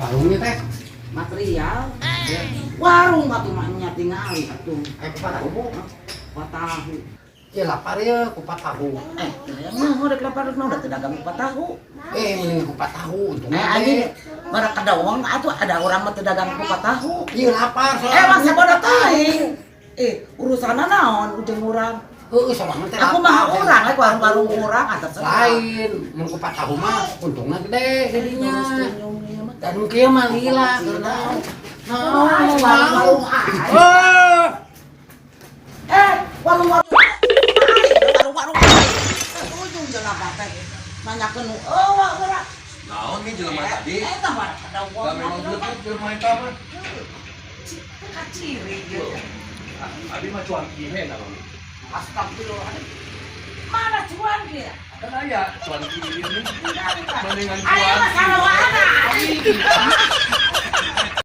Warungnya teh. Material. Warung atuh mah nya tingali atuh. Eh, kupat tahu, Bu. Kupat tahu. Ya lapar ya, kupat tahu. Eh, nah, udah lapar udah teu dagang kupat tahu. Eh, mending kupat tahu untungnya. Eh, anjing, mana kadawang atuh ada orang mah teu dagang kupat tahu. Iya lapar Eh, masa bodoh teuing. Eh, urusanna naon ujung urang? Heeh, sorangan teh. Aku mah urang, eh warung-warung urang atau Lain, mun kupat tahu mah untungna gede jadinya. Dan kieu mah lila naon. Naon, warung-warung. Oh. Eh, warung-warung. Warung-warung. Ujung jelema teh. Nanyakeun nu eueuh geura. Naon nih jelema tadi? Eh, tah mah kadawang. Da memang blebet jelema eta mah. Teu kaciri gitu. Ah, abi mah cuanki he na mami. Astagfirullahaladzim. Mana cuan dia? Kan aya cuanki di dieu nih. Mendingan Ayo mah cuanki. Sarwana.